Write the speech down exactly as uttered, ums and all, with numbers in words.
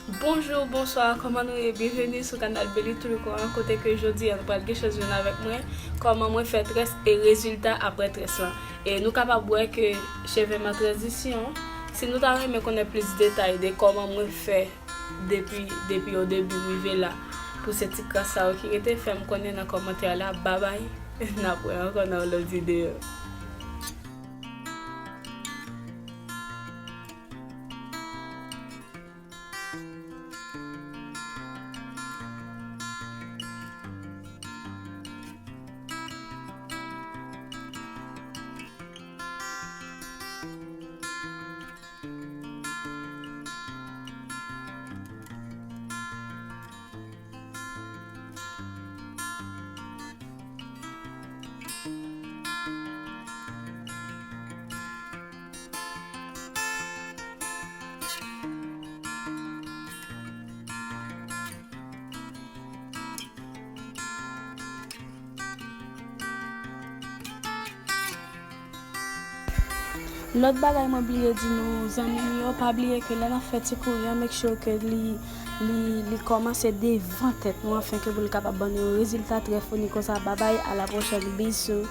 Bonjou, bonswa, kòman nou ye? Byenveni sou kanal Beli Tulcor an, kote ke jodi a nou pral gen chans jwenn avèk mwen kòman mwen fè très e rezilta apre très lan. E nou kapab wè ke cheve m an tranzisyon. Si nou ta renmen konnen plis detay de kòman mwen fè depi, depi o debi rive la, pou se ti kras sa yo ki rete, fè m konnen nan kòmantè la. Babay, n ap wè ankò nan yon lòt videyo. Lòt bagay mwen bliye di nou, zanmi m yo, pa bliye ke lè n ap fè ti kouri an, make sure ke li, li, li kòmanse devan tèt nou, afin ke pou l kapab ban nou yon rezilta trè foni konsa. Babay, a la pwochèn, bizou.